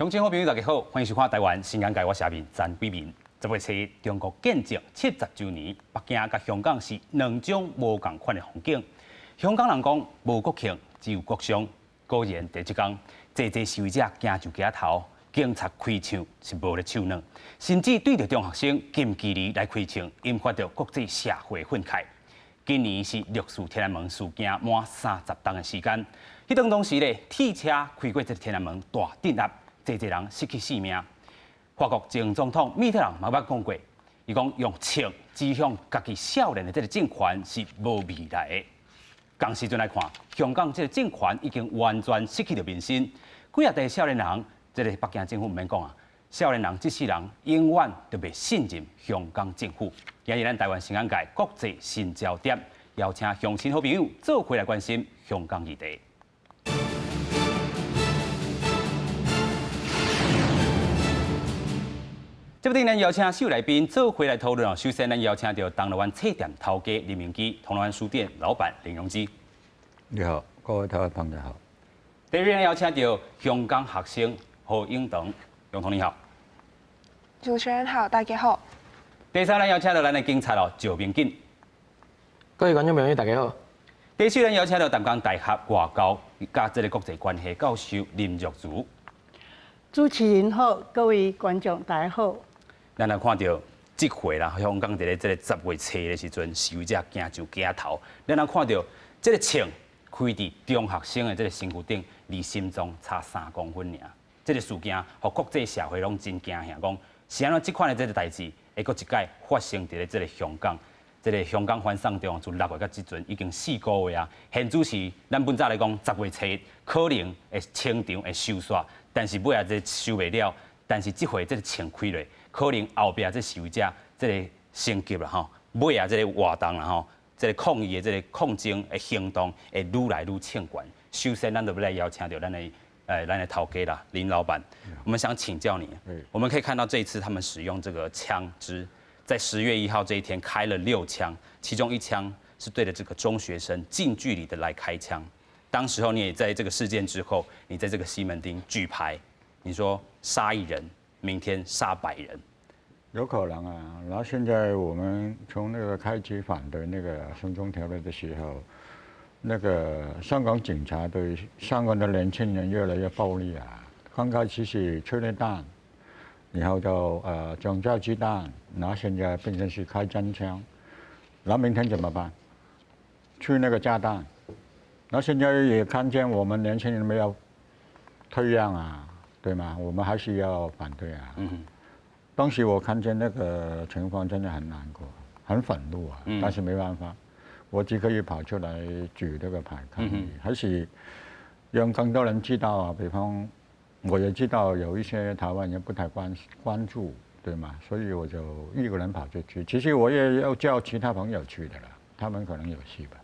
鄉親好朋友大家好，歡迎收看台灣新眼界，我是阿明陳貴明。10月7日，中國建政70週年，北京佮香港是兩種無仝款的風景。香港人講無國慶，只有國殤。果然佇這工，濟濟示威者行上街頭，警察開槍是無咧手軟，甚至對著中學生近距離來開槍，引發著國際社會憤慨。今年是六四天安門事件滿30冬的時間，彼當當時咧，鐵車開過這個天安門大鎮壓。濟濟人失去性命。法國前總統密特朗嘛捌講過，伊講用槍指向家己少年的這个政權是無未來的。仝時陣來看，香港這个政權已經完全失去著民心。幾仔塊少年人，這个北京政府毋免講啊，少年人這世人永遠都袂信任香港政府。今日咱台灣新眼界國際新焦點，邀請鄉親好朋友做伙來關心香港議題。這部電影邀請四位來賓做伙來討論哦。首先，咱邀請著銅鑼灣冊店頭家林明基，銅鑼灣書店老闆林榮基。你好，各位台灣朋友好。第二位邀請著香港學生何永棠，永棠你好。主持人好，大家好。第三，咱邀請著咱的警察哦，趙明錦。各位觀眾朋友，大家好。第四，咱邀請著淡江大學外交佮這个國際關係教授林若如。主持人好，各位觀眾大家好。咱來看著這回啦，香港佇咧這个10月7的時陣，示威者行上街頭。咱來看著這个槍開佇中學生的這个身軀頂，離心臟差3公分爾。這个事件，予國際社會攏真驚嚇，講是按怎這款的這个代誌會閣一擺發生佇咧這个香港？這个香港反送中自6月到這陣已經4個月啊。現主時咱本早來講，10月7可能會清場會收煞，但是尾仔這收袂了。但是這回這个槍開落，可能後壁這示威者這个升級啦吼，尾仔這个活動啦吼，這个抗議的這个抗爭的行動會愈來愈衝懸。首先，咱就欲來邀請著咱的頭家啦，林老闆，我們想請教你，我們可以看到這一次他們使用這個槍支，在10月1號這一天開了六槍，其中一槍是對著這個中學生近距離的來開槍。當時候你也在這個事件之後，你在這個西門町舉牌，你說殺一人，明天殺百人。有可能啊。然後現在我們從那個開始反對那個送中條例的時候，那個香港警察對香港的年輕人越來越暴力啊。剛開始是催淚彈，然後就橡膠子彈，然後現在變成是開真槍。那明天怎麼辦？去那個炸彈。那現在也看見我們年輕人沒有退讓啊，對嗎？我們還是要反對啊。當時我看見那個情況真的很難過，很憤怒啊。但是沒辦法，我只可以跑出來舉這個牌抗議，還是讓更多人知道啊。比方，我也知道有一些台灣人不太關注，對嗎？所以我就一個人跑出去。其實我也要叫其他朋友去的啦，他們可能有事吧。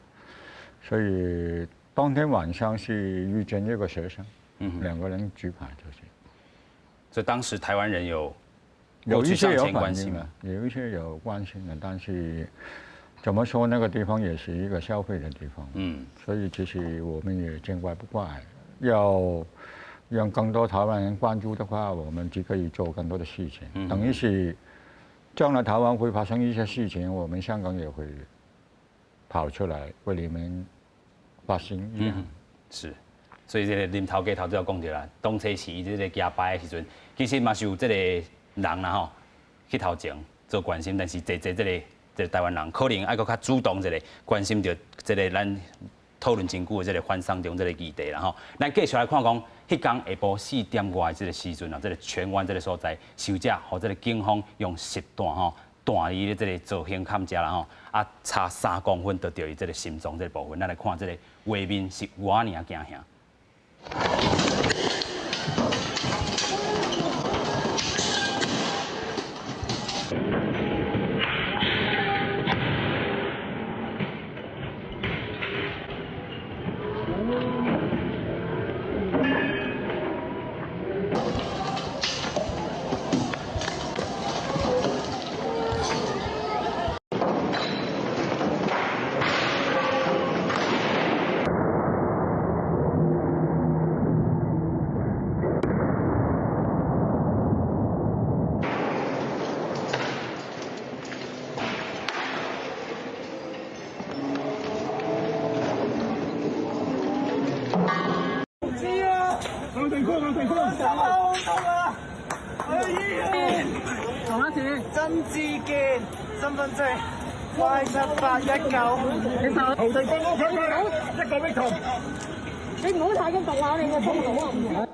所以當天晚上是遇見一個學生，兩個人舉牌就是。所以當時台灣人有有一些有反應的，有一些有關心的，但是怎麼說，那個地方也是一個消費的地方，所以其實我們也見怪不怪。要讓更多台灣人關注的話，我們就可以做更多的事情。等於是將來台灣會發生一些事情，我們香港也會跑出來為你們發聲一樣。是，所以這个林頭家頭拄仔講著啦，當初時這个舉牌的時陣，其實嘛是有這个人啦吼，去頭前做關心，但是濟濟這个台灣人可能愛閣較主動一下關心著這个咱討論真久的這个反送中這个議題啦吼。咱繼續來看講，彼工下晡4點外這个時陣啊，這个荃灣這个所在，示威者予這个警方用實彈吼彈伊的這个造胸坎遮啦吼，啊差3公分就著伊這个心臟這个部分。咱來看這个畫面是有遮爾驚嚇。好痛啊！曾志健，身份證 Y7819。頭地幫我一個 victim。你唔好太咁毒啊！你個風度啊！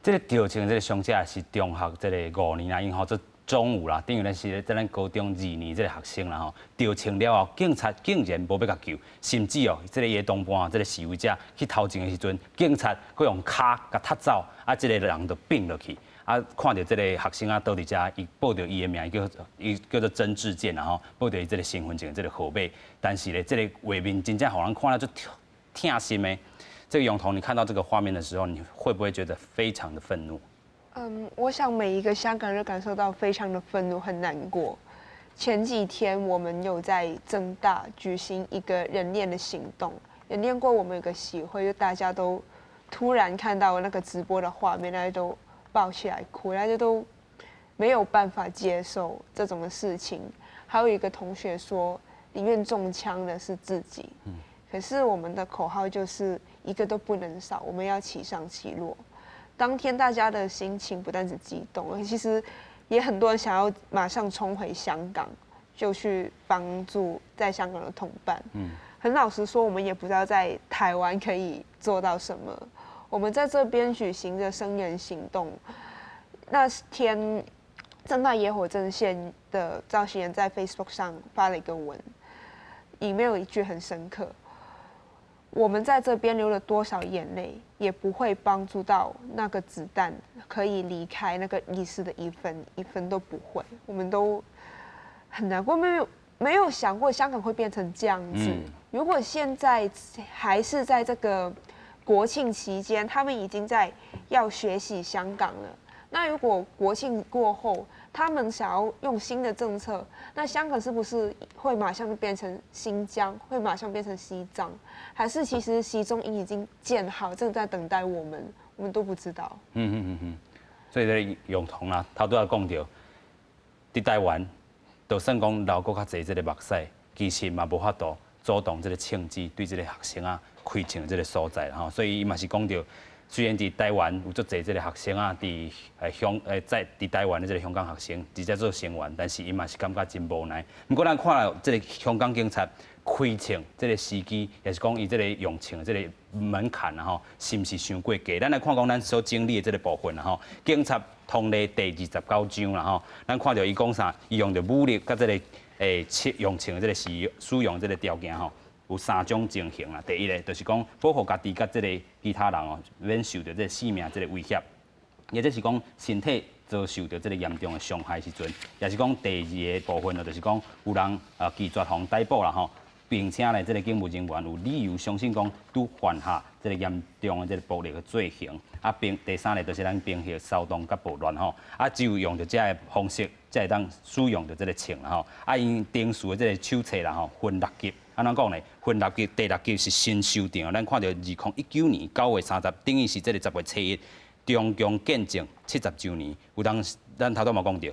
這个著槍這个傷者是中學這个五年啦，𪜶號做中五啦，等於咧是在咱高中二年這个學生啦吼。著槍了後，警察竟然無欲共救，甚至哦，這个伊的同伴，這个示威者去頭前的時陣，警察閣用跤共踢走，啊，這个人就反落去。啊，看著這个學生仔倒佇遮，伊報著伊的名叫伊叫做曾志健啦吼，報著伊這个身份證這个號碼，但是咧，這个畫面真正予人看了足疼心的。這個永彤，你看到這個畫面的時候，你會不會覺得非常的憤怒？嗯，我想每一個香港人都感受到非常的憤怒，很難過。前幾天我們有在政大舉行一個人鏈的行動，人鏈過我們有個集會，就大家都突然看到那個直播的畫面，大家都抱起來哭，大家都沒有辦法接受這種的事情。還有一個同學說，寧願中槍的是自己。可是我們的口號就是一個都不能少，我們要齊上齊落。當天大家的心情不但是激動，而其實也很多人想要馬上衝回香港，就去幫助在香港的同伴。很老實說，我們也不知道在台灣可以做到什麼。我們在這邊舉行的聲援行動，那天政大野火陣線的召集人在 Facebook 上發了一個文，裡面有一句很深刻：我們在這邊流了多少眼淚，也不會幫助到那個子彈可以離開那個意識的一分一分都不會。我們都很難過，沒有想過香港會變成這樣子。如果現在還是在這個國慶期間，他們已經在要學習香港了。那如果國慶過後，他們想要用新的政策，那香港是不是會馬上變成新疆，會馬上變成西藏，還是其實集中營已經建好，正在等待我們，我們都不知道。所以這個永彤啦，頭拄仔講著，佇台灣，就算講流閣較濟這个目屎，其實嘛無法度阻擋這个槍支對這个學生仔開槍這个所在吼，所以伊嘛是講著，雖然佇台灣有足濟這个學生仔，佇香在佇台灣的這个香港學生直接做聲援，但是伊嘛是感覺真無奈。毋過咱看著這个香港警察開槍這个時機，抑是講伊這个用槍這个門檻啊吼，是毋是傷過低？咱來看講咱所整理的這个部分啦吼，警察通例第29章啦吼，咱看著伊講啥？伊用著武力佮這个用槍這个使用這个條件吼，有三種情形啦。第一个就是講保護家己佮這个其他人哦，免受著這个性命這个威脅，抑者是講身體遭受著這个嚴重的傷害時陣，抑是講第二个部分哦，就是講有人拒絕予逮捕啦吼，並且咧這个警務人員有理由相信講拄犯下這个嚴重的這个暴力的罪行。啊，並第三个就是咱平息騷動佮暴亂吼，啊，只有用著這个方式，才會當使用著這个槍啦吼。啊，𪜶程序的這个手冊啦吼，分六級。按怎講呢？分六級，第六級是新修訂，咱看著2019年9月30，等於是這个10月初1，中共建政70週年。有當咱頭拄嘛講著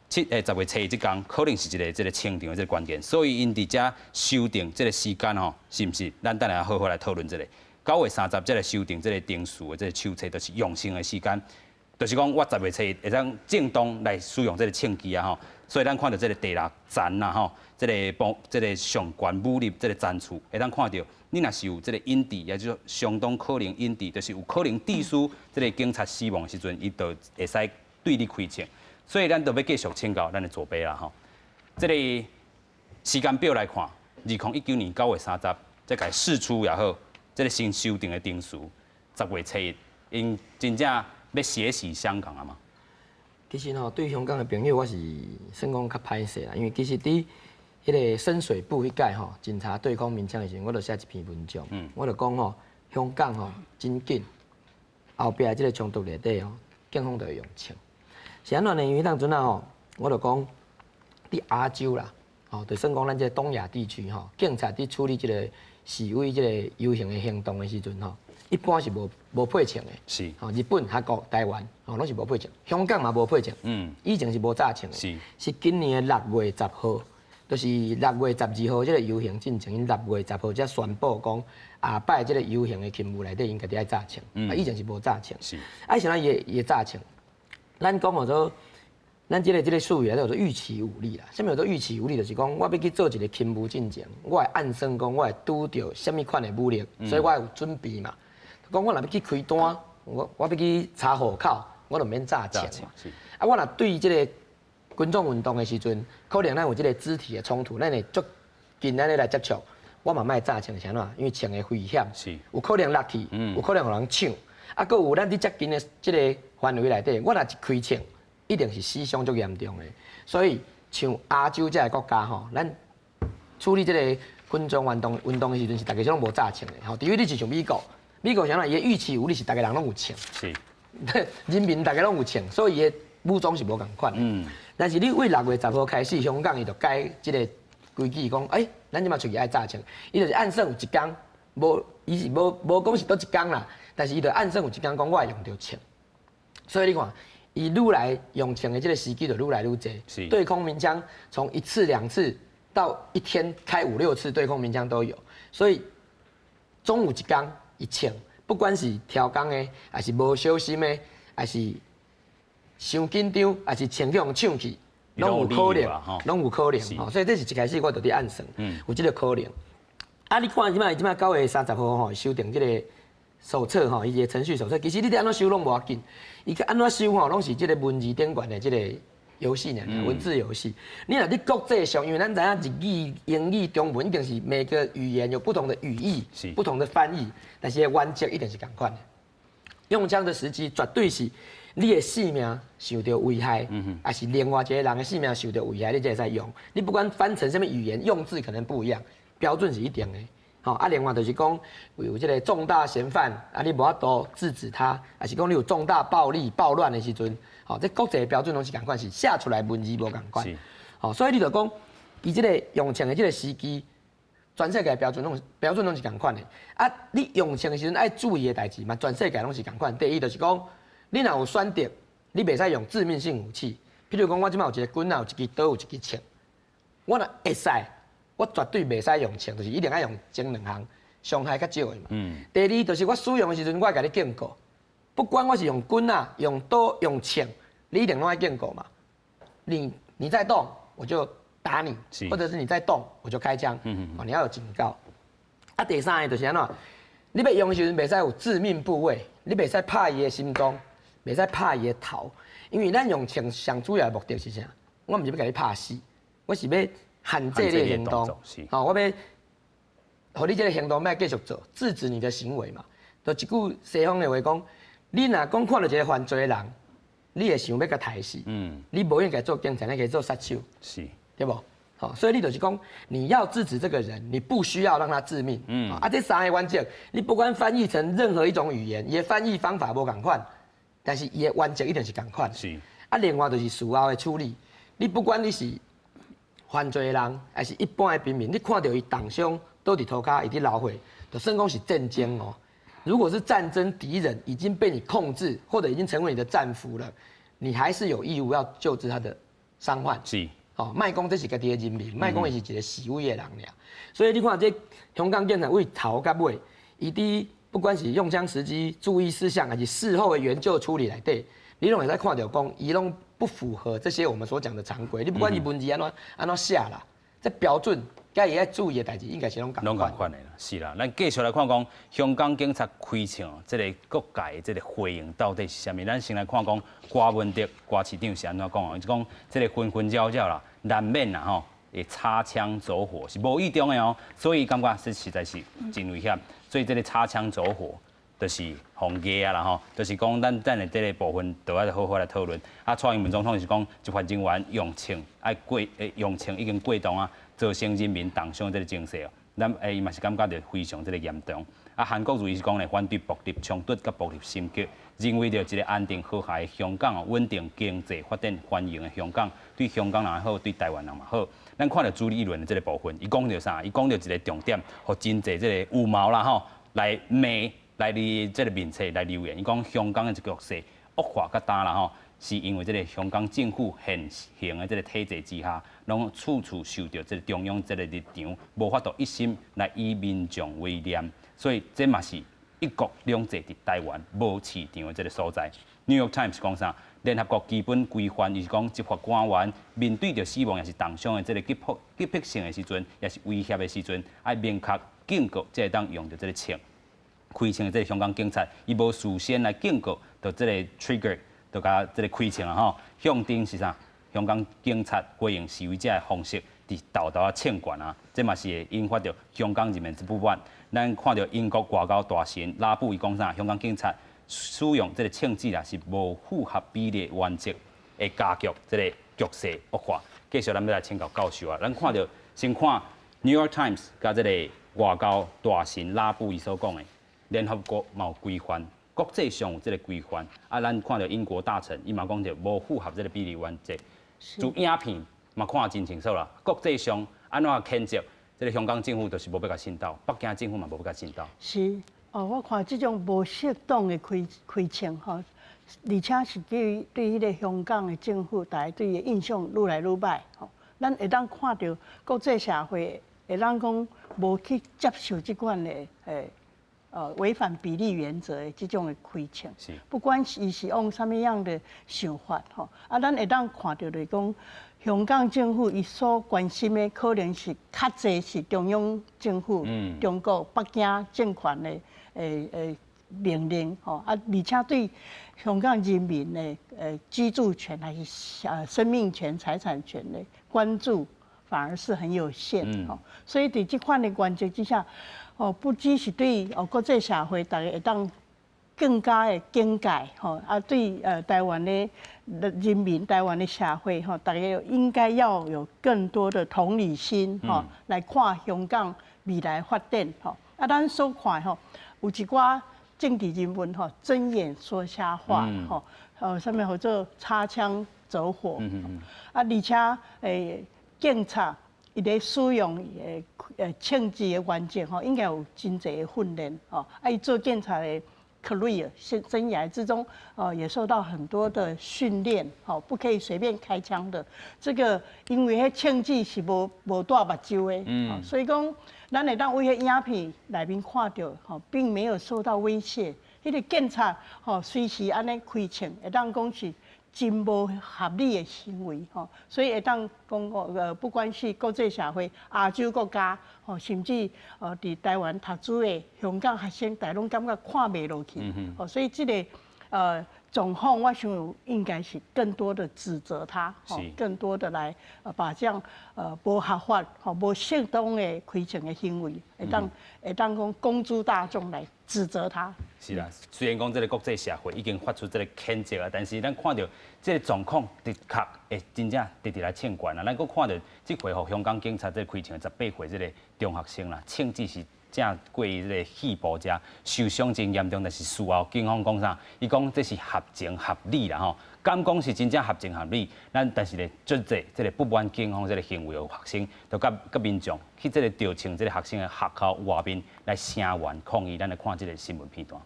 ，10月初1這工可能是一个這个清場的這个關鍵，所以𪜶佇遮修訂這个時間吼，是毋是？咱等下好好來討論這个。9月30才來修訂這个程序的這个手冊，就是用槍的時間，就是講我10月初1會當正當來使用這个槍支啊吼。所以咱看著這个第六層啦吼，這个幫這个上懸武力這个層次，會當看著你若是有這个引致，也就是相當可能引致，就是有可能致使這个警察死亡的時陣，伊就會使對你開槍。所以咱就欲繼續請教咱的左邊啦吼。這个時間表來看，2019年9月30，這個釋出也好，這个新修訂的程序，10月初1，𪜶真正欲學習香港啊嘛？其實吼，對香港的朋友，我是算講較歹勢啦，因為其實佇彼个深水埗彼屆吼，警察對抗鳴槍的時陣，我就寫一篇文章，我就講吼，香港吼真緊，後壁這个衝突內底吼，警方就會用槍。是按怎呢？因為當陣啊吼，我就講佇亞洲啦，吼，就算講咱這个東亞地區吼，警察佇處理這个示威、這个遊行的行動的時陣吼，一般是無配槍的。吼，日本、韓國、台灣，吼，攏是無配槍。香港嘛無配槍。以前是無炸槍的。是今年的6月10號，就是6月12號這个遊行進前，𪜶6月10號才宣布講，下擺這个遊行的勤務內底，𪜶家己愛紮槍。啊，以前是無紮槍。啊，以前伊會紮槍。咱講號做，咱這个術語叫做預期武力啦。啥物叫做預期武力？就是講我欲去做一个勤務進前，我會按算講我會拄著啥物款的武力，所以我會有準備嘛。講我若欲去開單，我欲去查戶口，我就免紮槍嘛。啊，我若對這个群眾運動的時陣，可能咱有這个肢體的衝突，咱會足近按呢來接觸，我嘛莫紮槍是按怎？因為槍的危險，有可能落去，有可能予人搶。啊，閣有咱佇遮近的這个範圍內底，我若一開槍，一定是死傷足嚴重的。所以像亞洲這个國家吼，咱處理這个群眾運動的時陣，是逐家攏無紮槍的吼。除非你是像美國，美國啥啦，伊的預期武力是逐家人攏有槍，人民逐家攏有槍，所以伊的武裝是無仝款。但是你對6月10號開始，香港伊就改這个規矩，講，欸，咱這馬出去愛紮槍，伊就是按算有一工，無，伊是無講是佗一工啦，但是伊就按算有一工講我會用著槍。所以你看，伊愈來用槍的這个時機就愈來愈濟。對空鳴槍從一次兩次到一天開五六次對空鳴槍都有，所以總有一工伊槍，不管是超工的，抑是無小心的，抑是傷緊張，抑是槍去予搶去，攏有可能，攏有可能。吼，所以這是一開始我就佇按算，有這个可能。啊，你看這擺這擺9月30號吼修訂這个手冊吼，伊個程序手冊，其實你佇按怎修攏無要緊，伊按怎修吼，攏是這个文字頂懸的這个遊戲爾，文字遊戲。你若佇國際上，因為咱知影日語、英語、中文一定是每個語言有不同的語義、不同的翻譯，但是原則一定是仝款的。用槍的時機絕對是你的性命受著危害，抑是另外一個人的性命受著危害，你才會使用。你不管翻成啥物語言，用字可能不一樣，標準是一定的。吼，啊，另外就是講有這个重大嫌犯，啊，你無法度制止他，抑是講你有重大暴力暴亂的時陣，吼，這國際標準攏是仝款，是寫出來文字無仝款。吼，所以你就講，伊這个用槍的這个時機，全世界標準攏是仝款的。啊，你用槍的時陣愛注意的代誌嘛，全世界攏是仝款。第一就是講，你若有選擇，你袂使用致命性武器。譬如講，我這擺有一个棍仔，有一支刀，有一支槍，我若會使，我絕對袂使用槍，就是一定愛用前兩項，傷害較少的嘛。第二就是我使用的時陣，我會共你警告，不管我是用棍仔、用刀、用槍，你一定攏愛警告嘛。你再動，我就打你，或者是你再動，我就開槍。哦，你要有警告。啊，第三个就是按怎，你欲用的時陣袂使有致命部位，你袂使拍伊的心臟，袂使拍伊的頭，因為咱用槍上主要的目的是啥？我毋是欲共你拍死，我是欲限制你的行動，吼，我欲予你這个行動莫繼續做，制止你的行為嘛。就一句西方的話講，你若講看著一个犯罪的人，你會想欲共刣死，你無應該做警察，你可以做殺手，對無？好，所以你就是講，你要制止這個人，你不需要讓他致命。啊，這三个原則，你不管翻譯成任何一種語言，伊的翻譯方法無仝款，但是伊的原則一定是仝款。啊，另外就是事後的處理，你不管你是犯罪的人，抑是一般的平民，你看著伊重傷倒佇塗跤，伊佇流血，就算講是戰爭哦。如果是戰爭敵人已經被你控制，或者已經成為你的戰俘了，你還是有義務要救治他的傷患。哦，莫講這是家己的人民，莫講伊是一个示威的人爾。所以你看，這香港警察對頭到尾，伊佇不管是用槍時機、注意事項，抑是事後的援救處理內底，你攏會使看著講，伊攏不符合這些我們所講的常規。你不管伊文字按怎按怎寫啦，這標準佮伊愛注意的代誌，應該是攏仝款。攏仝款的啦，是啦。咱繼續來看講，香港警察開槍，這个各界的這个回應到底是啥物？咱先來看講，柯文哲柯市長是按怎講哦？伊講這个紛紛擾擾啦，難免啦吼，會擦槍走火是無意中的哦，所以感覺是實在是真危險。所以這个擦槍走火就是防禦啊啦吼，就是講咱等下這个部分都愛好好來討論。啊，蔡英文總統是講執法人員用槍愛過，用槍已經過當啊，造成人民重傷這个情勢哦。咱伊嘛是感覺著非常這个嚴重。啊，韓國瑜是講咧，反對暴力衝突佮暴力升級，認為著一个安定和諧的香港哦，穩定經濟發展繁榮的香港，對香港人好，對台灣人嘛好。咱看著朱立倫的這个部分，伊講著啥？伊講著一个重點，予真濟這个有毛啦吼，來罵來佇這个面冊來留言。伊講香港的這個局勢惡化較焦啦吼，是因為這个香港政府現行的這个體制之下，攏處處受著這个中央這个立場，無法度一心來以民眾為念，所以這嘛是一國兩制佇台灣無市場的這个所在。New York Times 講啥？聯合國基本規範，伊是講執法官員面對著死亡抑是重傷的這个急迫性的時陣，抑是威脅的時陣，愛明確警告，才會當用著這个槍。開槍的這个香港警察，伊無事先來警告，就這个 trigger，就共這个開槍啊吼，向頂是啥？香港警察回應示威者的方式，佇沓沓仔銃拳啊，這嘛是會引發著香港人民之不滿。咱看著英國外交大臣拉布伊講啥？香港警察使用這个槍支啦，是無符合比例原則，會加劇這个局勢惡化。繼續，咱欲來請教教授啊，咱看著先看 New York Times 佮這个外交大臣拉布伊所講的，聯合國嘛有規範，國際上有這个規範。啊，咱看著英國大臣伊嘛講著無符合這个比例原則。從影片嘛看真清楚啦，國際上按怎譴責這个香港政府，就是無欲共滲透，北京政府嘛無欲共滲透。是，哦，我看這種無適當的開槍吼，而且是對彼个香港的政府，大家對伊的印象愈來愈䆀吼。咱會當看著國際社會會當講無去接受這款的違反比例原則的這種的開槍。不管是伊是用啥物樣的想法吼，啊，咱會當看著就是講，香港政府伊所關心的可能是較濟是中央政府、中國北京政權的命令吼，啊，而且對香港人民的居住權還是生命權、財產權的關注，反而是很有限吼。所以佇這款的原則之下，哦，不只是對哦國際社會，大家會當更加的警戒吼，啊，對台灣的人民、台灣的社會吼，大家應該要有更多的同理心吼，來看香港未來發展吼。啊，咱所看吼，有一寡政治人物吼，睜眼說瞎話吼，啥物號做擦槍走火，啊，而且警察伊咧使用槍支的原則吼，應該有真濟的訓練吼。啊，伊做警察的 career 生涯之中，哦，也受到很多的訓練，吼，不可以隨便開槍的。這個因為彼槍支是無帶目睭的，所以講咱會當對彼影片內面看著，吼，並沒有受到威脅。彼個警察吼，隨時按呢開槍，會當講是真無合理的行為，吼，所以會當講不管是國際社會、亞洲國家，吼，甚至佇台灣讀書的香港學生，大家攏感覺看袂落去，吼，所以這个狀況，我想應該是更多的指責他，吼，更多的來把這樣無合法、吼無適當的開槍的行為，會當講公諸大眾來指責他。是啦，雖然講這个國際社會已經發出這个譴責啊，但是咱看著這个狀況的確會真正直直來銃拳啊。咱閣看著這回予香港警察這个開槍18歲這个中學生啦，槍支是正過這个肺部遮受傷真嚴重，但是事後警方講啥？伊講這是合情合理啦吼，敢講是真正合情合理？咱但是咧，足濟這个不滿警方這个行為的學生，就佮民眾去這个著銃這个學生的學校外面來聲援抗議。咱來看這个新聞片段。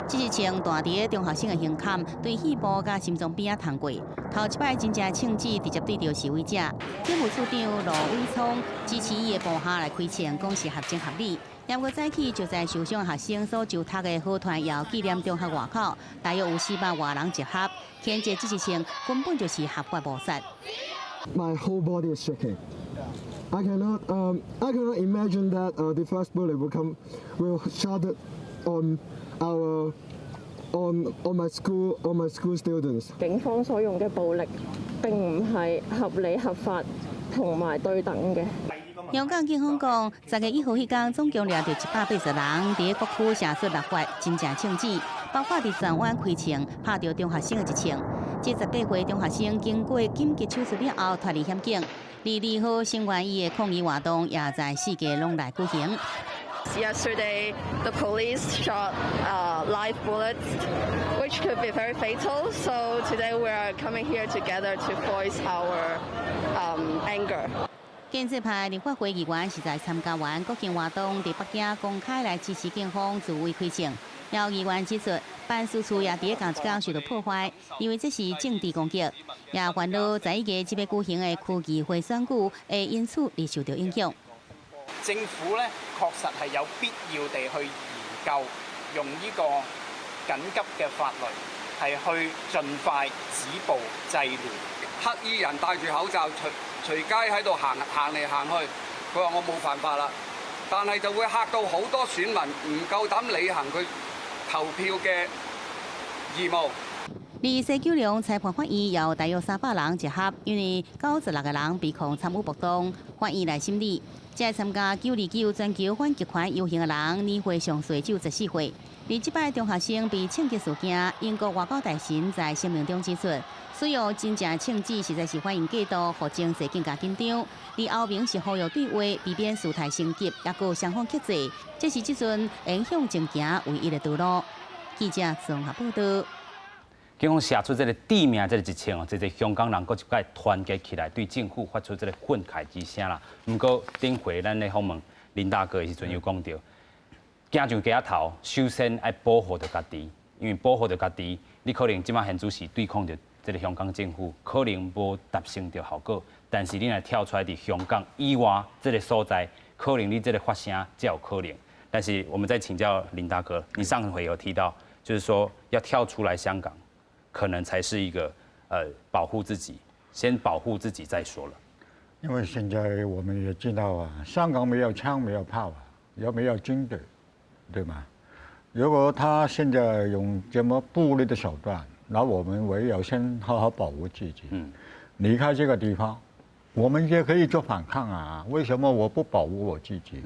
這支槍彈佇中學生的胸坎，對肺部佮心臟邊仔衝過。頭一擺真正槍支直接對著示威者。警務處長盧偉聰支持伊的部下來開槍，講是合情合理。不過早起就在受傷學生所就讀的何傳堯紀念中學外口，大約有400外人集合，譴責這支槍根本就是合法謀殺。 My whole body is shaking. I cannot imagine that the first bullet will come, will shot on our, on my school students. 警方所用嘅暴力並唔係合理合法同埋對等嘅。香港警方講，10月1號彼工，總共掠著180人，佇各區射出六發真正槍支，包括佇荃灣開槍拍著中學生的一槍。這18歲中學生經過緊急手術了後，脫離險境。而2號聲援伊的抗議活動也在四界攏來舉行。 Yesterday, the police shot live bullets, which could be very fatal. So today we are coming here together to voice our anger. 建制派立法會議員是在參加完國慶活動，佇北京公開來支持警方自衛開槍。有議員指出，辦事處也佇仝一工受到破壞，認為這是政治攻擊，也煩惱11月這欲舉行的區議會選舉會因此而受到影響。政府咧確實係有必要地去研究用呢個緊急嘅法律，係去盡快止暴制亂。黑衣人戴住口罩隨隨街喺度行行嚟行去，佢話我冇犯法啦，但係就會嚇到好多選民唔夠膽履行佢投票嘅義務。佇西九龍裁判法院有大約300人集合，因為96個人被控參與暴動，法院來審理。這參加929全球反極權遊行的人年歲上細只有14歲。而這擺中學生被槍擊事件，英國外交大臣在聲明中指出，使用真正槍支實在是反應過度，予情勢更加緊張。而歐盟是呼籲對話，避免事態升級，抑閣雙方克制，這是這陣影響前行唯一的道路。記者綜合報道。警方射出這个致命這个一槍哦，濟濟香港人閣一擺團結起來，對政府發出這个憤慨之聲啦。毋過頂回咱咧訪問林大哥的時陣，有講著，行上街仔頭，首先愛保護著家己，因為保護著家己，你可能這擺現主時對抗著這个香港政府，可能無達成著效果，但是你若跳出來佇香港以外這个所在，可能你這个發聲才有可能。但是我們再請教林大哥，你上回有提到，就是說要跳出來香港，可能才是一個保護自己，先保護自己再說了。因為現在我們也知道啊，香港沒有槍沒有炮啊，又沒有軍隊，對嗎？如果他現在用這麼暴力的手段，那我們唯有先好好保護自己，離開這個地方，我們也可以做反抗啊。為什麼我不保護我自己？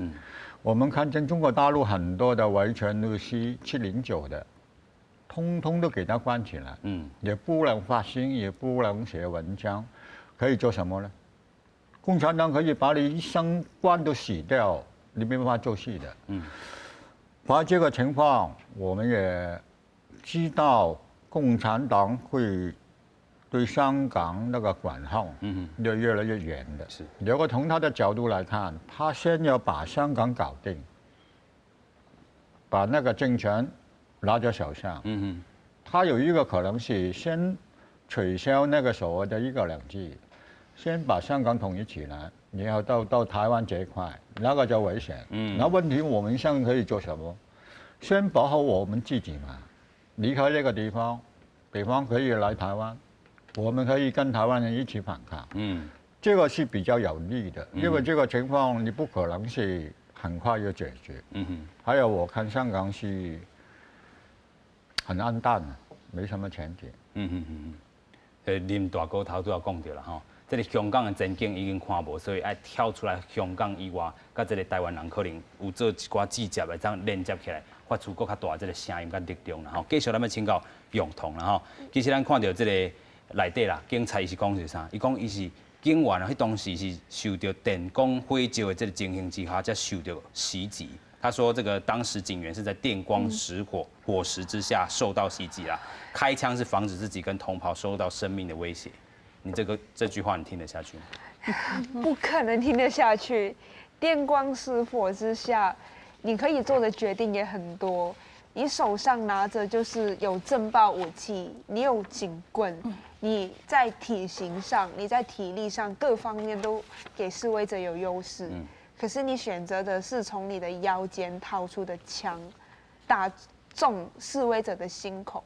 我們看見中國大陸很多的維權律師709的，通通都給他關起來，也不能發聲，也不能寫文章，可以做什麼呢？共產黨可以把你一生關到死掉，你沒辦法做事的。反正這個情況，我們也知道共產黨會對香港那個管控，就越來越嚴的。如果從他的角度來看，他先要把香港搞定，把那個政權拿在手上。他有一個可能是先取消那個所謂的一國兩制，先把香港統一起來，然後到台灣這一塊，那個就危險。那問題我們香港可以做什麼？先保好我們自己嘛，離開這個地方，比方可以來台灣，我們可以跟台灣人一起反抗。這個是比較有利的，因為這個情況你不可能是很快就解決。還有我看香港是很暗淡，沒什麼前景。林大哥頭拄仔講著啦吼，這个香港的前景已經看無，所以愛跳出來香港以外，佮這个台灣人可能有做一寡直接的這樣連接起來，發出閣較大這个聲音佮力量啦吼。繼續咱欲請教永彤啦吼，其實咱看著這个內底啦，警察伊是講是啥？伊講伊是警員啊，彼當時是受著電光火石的這个情形之下，才受著襲擊。他說：“這個當時警員是在電光石火火石之下受到襲擊啦，開槍是防止自己跟同袍受到生命的威脅。你這句話你聽得下去嗎？不可能聽得下去。電光石火之下，你可以做的決定也很多。你手上拿着就是有震爆武器，你有警棍，你在體型上、你在體力上各方面都給示威者有優勢。可是你選擇的是從你的腰間掏出的槍，打中示威者的心口，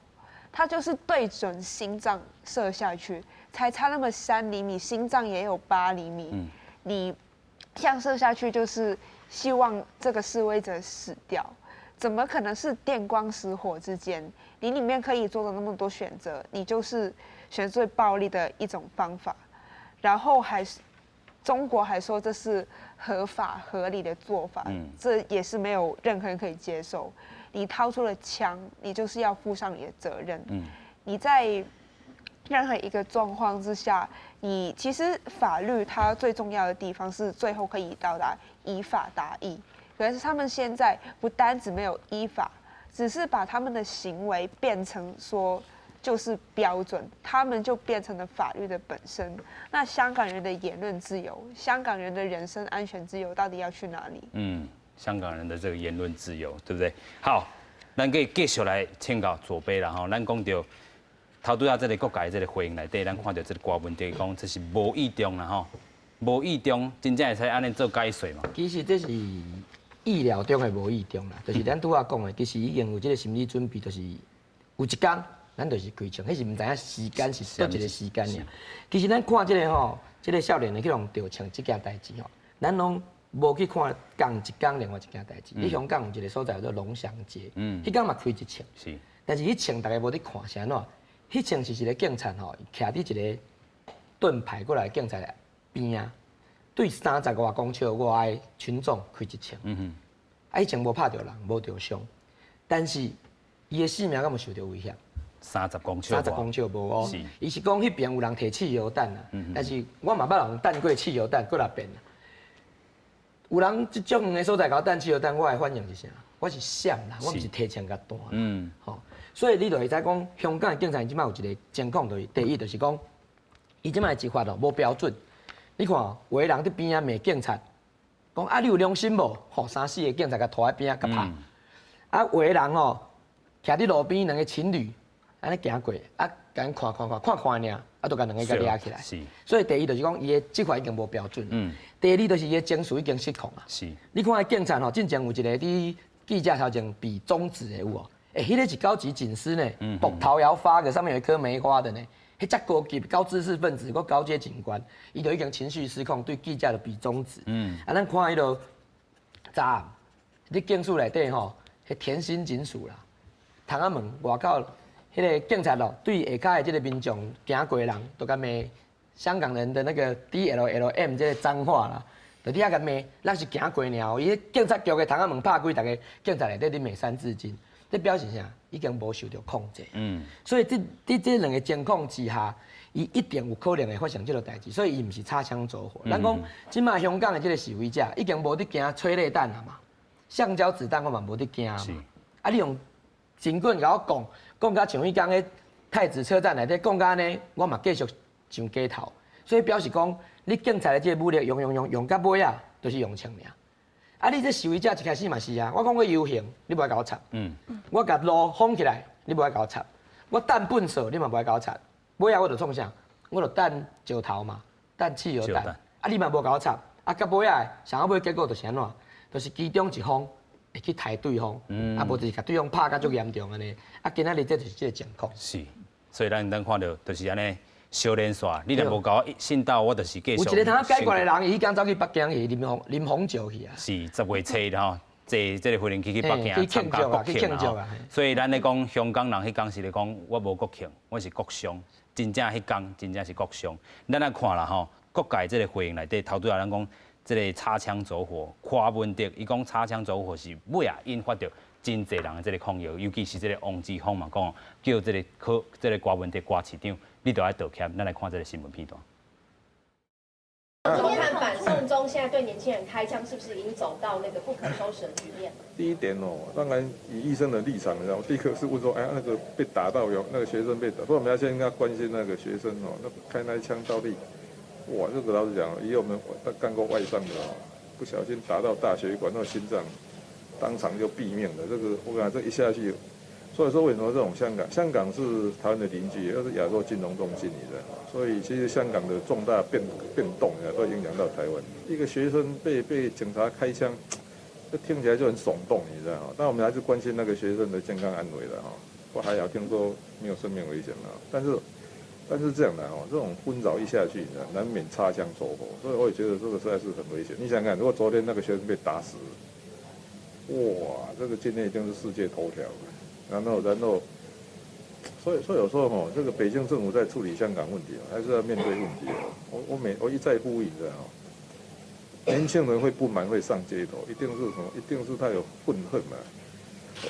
他就是對準心臟射下去，才差那麼3厘米，心臟也有8厘米。你這樣射下去就是希望這個示威者死掉，怎麼可能是電光石火之間？你裡面可以做的那麼多選擇，你就是選最暴力的一種方法，然後還是中國還說這是合法合理的做法，這也是沒有任何人可以接受。你掏出了槍，你就是要負上你的責任。你在任何一個狀況之下，你其實法律它最重要的地方是最後可以到達依法達義。可是他們現在不單只沒有依法，只是把他們的行為變成說就是標準，他們就變成了法律的本身。那香港人的言論自由，香港人的人身安全自由，到底要去哪裡？嗯，香港人的這個言論自由，對不對？好，咱繼繼續來請教左輩啦吼，咱講著頭拄仔這個各界這個回應內底，咱看著這個柯文哲講這是無意中啦吼，無意中真正會使按呢做解說嘛？其實這是意料中的無意中啦，就是咱拄仔講的，其實已經有這個心理準備，就是有一工咱就是開槍，彼是毋知影時間是佗一個時間爾。其實咱看這個吼，這個少年的去予著槍這件代誌吼，咱攏無去看仝一工另外一件代誌。佇香港有一個所在叫做龍翔街，彼工嘛開一槍，但是彼槍大家無佇看是按怎？彼槍是一個警察吼，徛佇一個盾牌過來警察邊仔，對30外公尺外的群眾開一槍。啊，彼槍無拍著人，無著傷，但是伊的性命敢有受著威脅？ 30公尺。 30公尺無哦。伊是講彼邊有人提汽油彈啊，但是我嘛捌人彈過汽油彈，閣來變。有人這種遠的所在共我彈汽油彈，我的反應是啥？我是閃啦，我毋是提槍共彈。吼，所以你就會知講，香港的警察這擺有一個情況，就是第一就是講，伊這擺執法哦無標準。你看，有的人佇邊仔罵警察，講啊你有良心無？吼，三四個警察共拖佇邊仔共拍。啊，有的人吼，徛佇路邊兩個情侶，按呢行過，啊，共𪜶看看看看看爾，啊，就共兩个共掠起來。所以第一就是講，伊的執法已經無標準。第二就是伊的情緒已經失控啊。你看彼警察吼，進前有一個佇記者頭前比中指的有無？欸，彼個是高級警司呢，膊頭搖發的，上面有一顆梅花的呢。彼遮高級高知識分子，閣高階警官，伊就已經情緒失控，對記者就比中指。啊，咱看彼個昨暗，佇警署內底吼，彼田心警署啦，窗仔門外口，彼個警察咯，對下跤的這個民眾行過的人，都共罵香港人的那個 D L L M 這個髒話啦，就佇遐共罵，咱是行過爾，伊警察局的窗仔門拍開，逐个警察內底佇罵三字經，這表示啥？已經無受著控制。所以佇佇這兩个情況之下，伊一定有可能會發生這个代誌，所以伊毋是擦槍走火。咱講這擺香港的這个示威者已經無佇驚催淚彈啦嘛，橡膠子彈我嘛無佇驚嘛。啊，你用警棍共我講，講甲像彼工彼太子車站內底講甲按呢，我嘛繼續上街頭。所以表示講，你警察的這个武力用用用用到尾仔，就是用槍爾。啊！你這示威者一開始嘛是啊，我講我遊行，你無愛共我插。我共路封起來，你無愛共我插。我彈糞掃，你嘛無愛共我插。尾仔我就創啥？我就彈石頭嘛，彈汽油彈。啊！你嘛無共我插。啊！到尾仔，上尾結果就是按怎？就是其中一方會去刣對方，啊，無就是共對方拍甲足嚴重按呢。啊，今仔日這就是這个情況。是，所以咱看著就是按呢。小連線，你若無共我信到，我就是繼續。有一个通解決的人，伊彼工走去北京去啉紅啉紅酒去啊。是10月初吼，坐這个飛行機去北京參加國慶吼。所以咱咧講香港人彼工是咧講，我無國慶，我是國殤。真正彼工真正是國殤。咱來看啦吼，各界這个回應內底，頭拄仔咱講這个擦槍走火，柯文哲伊講擦槍走火是尾仔引發著真濟人的這个抗議，尤其是這个黃之鋒嘛講，叫這个柯這个柯文哲柯市長。你著愛道歉，咱來看這个新聞片段。怎麼看反送中現在對年輕人開槍，是不是已經走到那個不可收拾的局面？第一點哦，當然以醫生的立場，我第一個是問說，哎，那個被打到有那個學生被打，所以我們要先應該關心那個學生哦，那開那一槍到底，哇，這個老實講，以我們幹過外傷的哦，不小心打到大血管，那個心臟當場就斃命了。這個我講這一下去。所以說，為什麼這種香港？香港是台灣的鄰居，又是亞洲金融中心，你知道？所以其實香港的重大變動啊，都影響到台灣。一個學生被警察開槍，這聽起來就很聳動，你知道？但我們還是關心那個學生的健康安危的哈。不過還好，聽說沒有生命危險了。但是這樣的哦，這種紛擾一下去，難免擦槍走火。所以我也覺得這個實在是很危險。你想想看，如果昨天那個學生被打死，哇，這個今天一定是世界頭條。然後，所以有時候吼，這個北京政府在處理香港問題，還是要面對問題。我一再呼籲，你知道年輕人會不滿，會上街頭，一定是什麼？一定是他有憤恨嘛。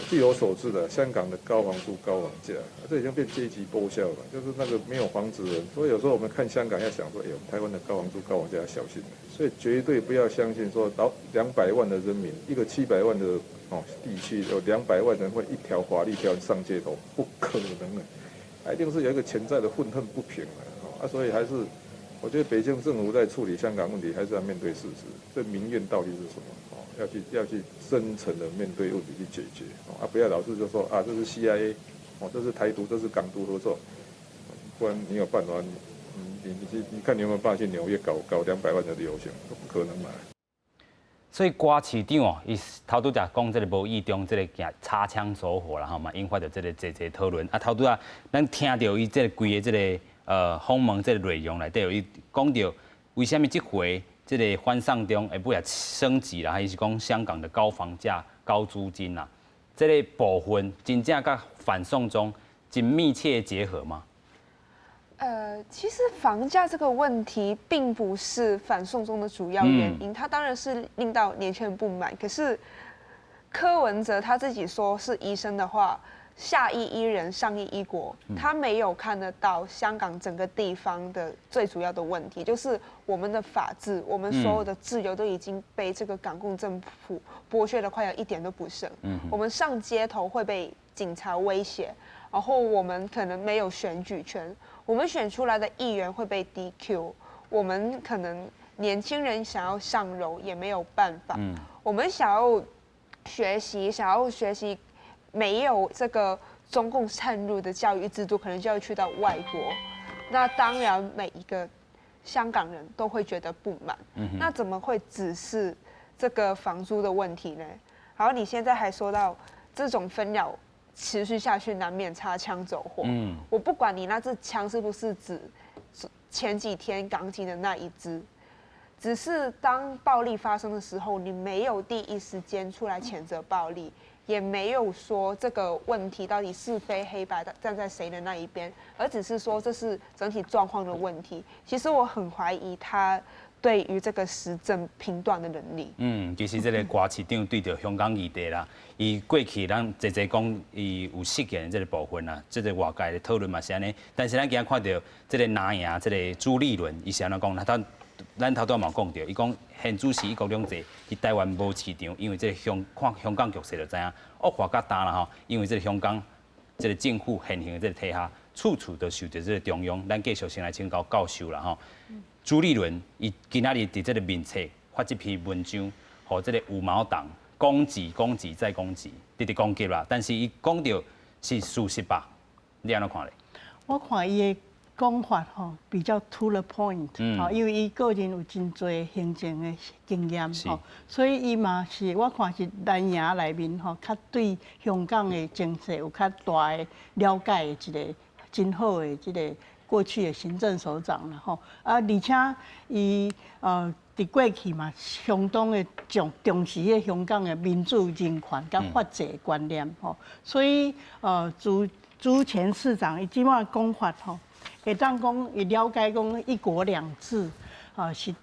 據我所知的，香港的高房租、高房價，這已經變階級剝削了。就是那個沒有房子的人，所以有時候我們看香港要想說，哎，台灣的高房租、高房價要小心。所以絕對不要相信說，到200萬的人民，一個700萬的哦地區有200萬人會一條法律條上街頭，不可能的。一定是有一個潛在的憤恨不平啊，所以還是我覺得北京政府在處理香港問題，還是要面對事實，這民怨到底是什麼？哦，要去真誠的面對問題去解決，啊，不要老是就說啊，這是 CIA，哦，這是台獨，這是港獨合作，不然你有辦法？你看你有沒有辦法去紐約搞200萬的遊行？不可能嘛。所以郭市長哦，伊頭拄才講這个無意中這个行擦槍走火啦吼嘛，引發著這个濟濟討論。啊，頭拄仔咱聽著伊這个規个這个訪問這个內容內底，伊講著為啥物這回這个反送中會尾仔升級啦，還是講香港的高房價、高租金啦，這个部分真正佮反送中真密切結合嗎？其實房價這個問題並不是反送中的主要原因，它當然是令到年輕人不滿。可是柯文哲他自己說是醫生的話，下醫醫人，上醫醫國，他沒有看得到香港整個地方的最主要的問題，就是我們的法治，我們所有的自由都已經被這個港共政府剝削的快要一點都不剩。我們上街頭會被警察威脅，然後我們可能沒有選舉權。我們選出來的議員會被 DQ，我們可能年輕人想要上樓也沒有辦法。我們想要學習，想要學習沒有這個中共滲入的教育制度，可能就要去到外國。那當然，每一個香港人都會覺得不滿。那怎麼會只是這個房租的問題呢？然後你現在還說到這種紛擾持續下去，難免擦槍走火。我不管你那支槍是不是指前幾天港警的那一支，只是當暴力發生的時候，你沒有第一時間出來譴責暴力，也沒有說這個問題到底是非黑白站在誰的那一邊，而只是說這是整體狀況的問題。其實我很懷疑他對於這個時政評斷的能力。嗯，其實這个郭市長對著香港議題啦，伊過去咱濟濟講伊有失言這个部分啦，這个外界的討論嘛是按呢。但是咱今仔看著這个藍營這个朱立倫，伊是按怎講？咱頭拄嘛講著，伊講現主時一國兩制，佇台灣無市場，因為這个看香港局勢就知影惡化較焦啦吼，因為這个香港這个政府現行的這个體下，處處都受著這个中央。咱繼續先來請教教授啦吼。朱立倫伊今仔日佇這个面冊發這篇文章，予這个五毛黨攻擊、攻擊再攻擊，直直攻擊啦。但是伊講著是事實吧？你按怎看咧？我看伊的講法吼比較 to the point，吼，因為伊個人有真濟行政的經驗吼，所以伊嘛是我看是藍營內面吼，較對香港的情勢有較大的了解的一個真好的這个過去的行政首長啦吼，啊，而且伊佇過去嘛，相當的重視彼香港的民主、人權佮法治觀念吼，所以朱前市長伊這擺講法吼，會當講伊了解講一國兩制啊是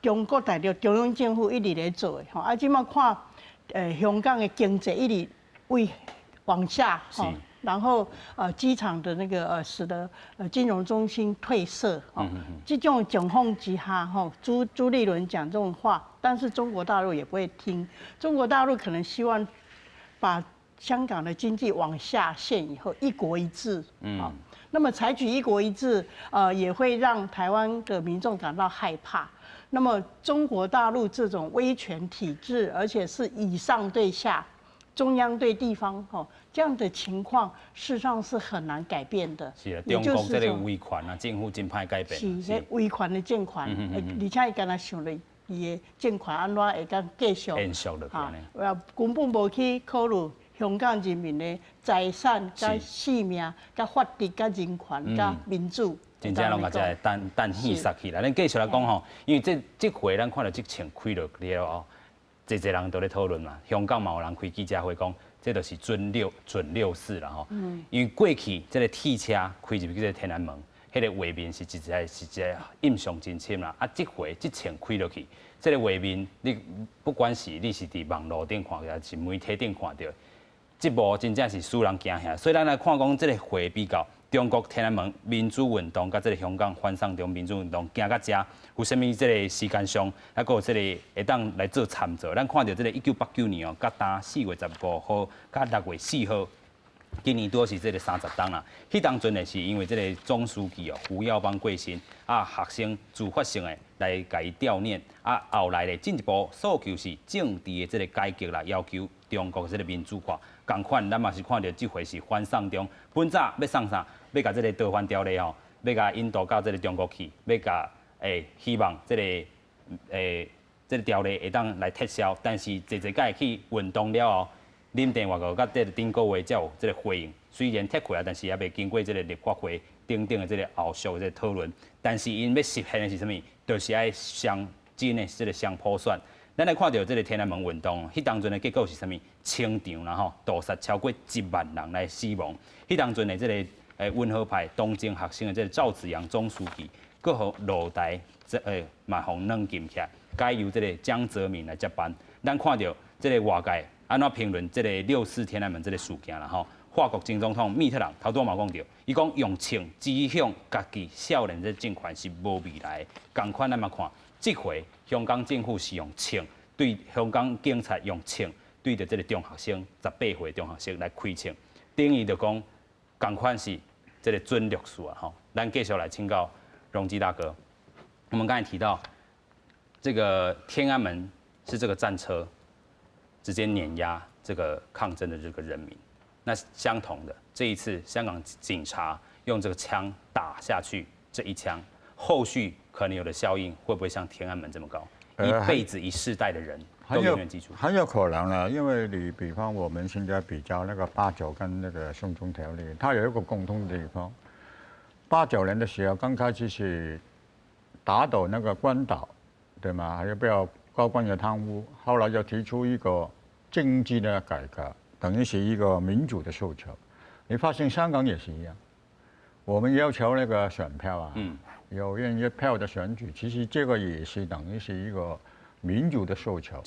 中國大陸中央政府一直咧做的吼，啊，這擺看香港的經濟一直為往下吼。然後機場的那個使得金融中心褪色，哦，這種情況之下，吼，朱立倫講這種話，但是中國大陸也不會聽。中國大陸可能希望把香港的經濟往下陷以後，一國一制，那麼採取一國一制，也會讓台灣的民眾感到害怕。那麼中國大陸這種威權體制，而且是以上對下，中央對地方，吼，這樣的情況，事實上是很難改變的。是啊，中國這个威權啊，政府真歹改變。是，這威權的政權，而且伊敢若想著伊的政權按怎會當繼續。延續落去。啊，根本無去考慮香港人民的財產、佮性命、佮法治、佮人權、佮民主。真正攏共這等等戲殺去啦。咱繼續來講吼，因為這回咱看著這槍開落了後，濟濟人都咧討論嘛。香港嘛有人開記者會講，這就是準六四啦吼。因為過去這个鐵車開入去這个天安門，彼个畫面是實在是一個印象真深啦。啊，這回這槍開落去，這个畫面你不管是你是佇網路頂看著，還是媒體頂看著，這幕真正是使人驚嚇。所以咱來看講這个回比較。中國天安門民主運動佮這个香港反送中民主運動行到遮，有啥物這个時間上，還閣有這个會當來做參照？咱看著這个1989年哦，佮今4月15號佮6月4號，今年拄是這个30冬啦。彼當陣呢，是因為這个總書記哦胡耀邦過身，啊學生自發性的來共伊悼念，啊後來咧進一步訴求是政治的這个改革啦，要求中國這个民主化。仝款，咱嘛是看著這回是反送中，本早欲送啥？欲共這个逃犯條例吼，欲共引渡到這个中國去，欲共希望這个條例會當來撤銷，但是濟濟擺去運動了後，林鄭月娥佮這个頂個月才有這个回應。雖然撤回啊，但是猶未經過這个立法會等等的這个後續的這个討論。但是𪜶欲實現的是啥物？就是愛雙真的這个雙普選。咱來看著這个天安門運動，彼當陣的結果是啥物？清場啦吼，屠殺超過1萬人來死亡。彼當陣的這个溫和派東正學生的這个趙紫陽總書記，閣予落台，這嘛予軟禁起來，改由這个江澤民來接班。咱看著這个外界按怎評論這个六四天安門這个事件啦吼？法國前總統密特朗頭拄仔嘛講著，伊講用槍指向家己少年這政權是無未來。仝款咱嘛看，這回香港政府是用槍對香港警察用槍對著這个中學生18歲中學生來開槍，等於就講仝款是這个準六四啊吼。咱繼續來請教榮基大哥，我們剛才提到這个天安門是這个戰車直接碾壓這个抗爭的這個人民。那相同的，這一次香港警察用這個槍打下去，這一槍，後續可能有的效應會不會像天安門這麼高？一輩子一世代的人都永遠記住。很有可能了，因為你比方我們現在比較那個八九跟那個送中條例，它有一個共通的地方。89年的時候，剛開始是打倒那個關島，對嗎？還有不要高官的貪污，後來就提出一個政治的改革。等於是一個民主的訴求，你發現香港也是一樣，我們要求那個選票啊，有人一票的選舉，其實這個也是等於是一個民主的訴求。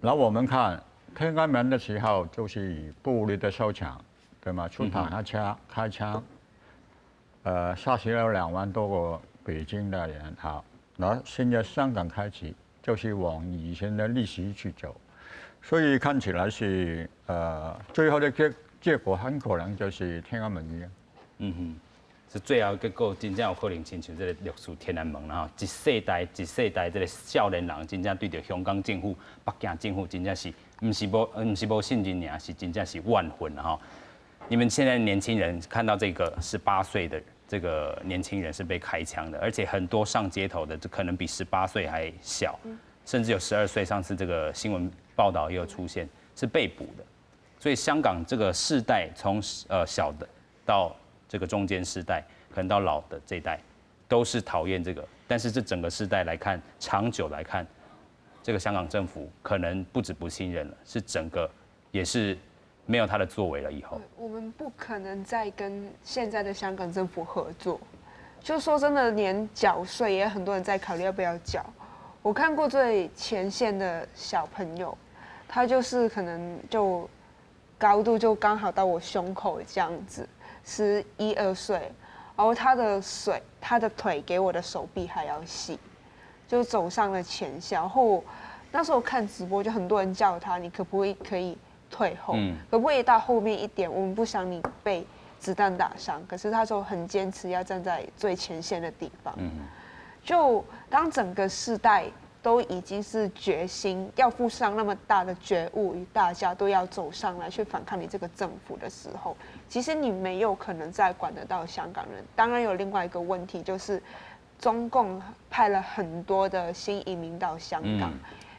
那我們看天安門的時候，就是以暴力的收場，對嗎？出坦克車開槍，殺死了2萬多個北京的人。好，那現在香港開始就是往以前的歷史去走。所以看起來是最後的結果很可能就是天安門一樣。嗯哼，是最後結果真正有可能親像這个六四天安門啦吼，一世代一世代這个少年人真正對著香港政府、北京政府真正是毋是無信任爾，是真正是怨恨吼。你們現在年輕人看到這個18歲的這個年輕人是被開槍的，而且很多上街頭的，這可能比十八歲還小，甚至有12歲。上次這個新聞報道也有出現，是被捕的。所以香港這個世代從小的到這個中間世代，可能到老的這一代，都是討厭這個。但是這整個世代來看，長久來看，這個香港政府可能不止不信任了，是整個也是沒有他的作為了。以後我們不可能再跟現在的香港政府合作。就說真的，連繳稅也很多人在考慮要不要繳。我看過最前線的小朋友，他就是可能就高度就剛好到我胸口這樣子，11、12歲，然後他的水，他的腿給我的手臂還要細，就走上了前線。然後那時候看直播，就很多人叫他，你可不可以可以退後，可不可以到後面一點？我們不想你被子彈打傷。可是他就很堅持要站在最前線的地方。就當整個世代都已經是決心要付上那麼大的覺悟，與大家都要走上來去反抗你這個政府的時候，其實你沒有可能再管得到香港人。當然有另外一個問題，就是中共派了很多的新移民到香港，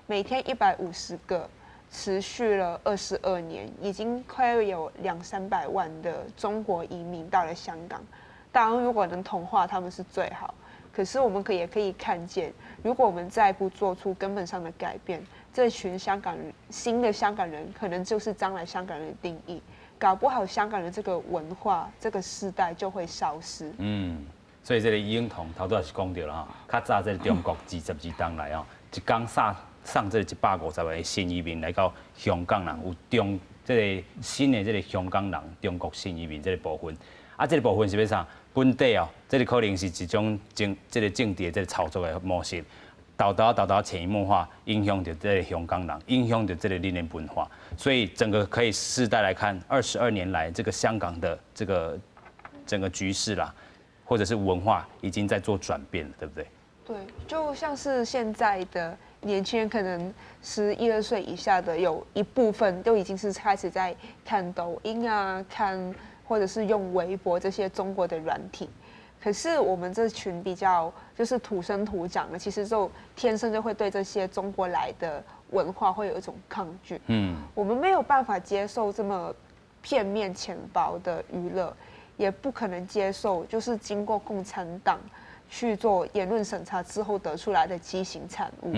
每天150個，持續了22年，已經快要有兩三百萬的中國移民到了香港。當然，如果能同化他們是最好。可是我們也可以看見，如果我們再不做出根本上的改變，這群香港人，新的香港人可能就是將來香港人的定義，搞不好香港人這個文化、這個世代就會消失。嗯，所以這個英童頭拄仔是講著啦，較早這個中國22冬來哦，一工送送這個150個新移民來到香港啦，有中這个新的這个香港人，中國新移民這個部分，啊，這個部分是欲啥？本底哦，這个可能是一種政這个政治的這个操作的模式。沓沓沓沓潛移默化影響著這个香港人，影響著這个恁的文化，所以整個可以世代來看，22年來這個香港的這個整個局勢啦，或者是文化已經在做轉變了，對不對？對，就像是現在的年輕人，可能11、12歲以下的，有一部分都已經是開始在看抖音啊，看或者是用微博這些中國的軟體。可是我們這群比較就是土生土長的，其實就天生就會對這些中國來的文化會有一種抗拒。我們沒有辦法接受這麼片面淺薄的娛樂，也不可能接受就是經過共產黨去做言論審查之後得出來的畸形產物。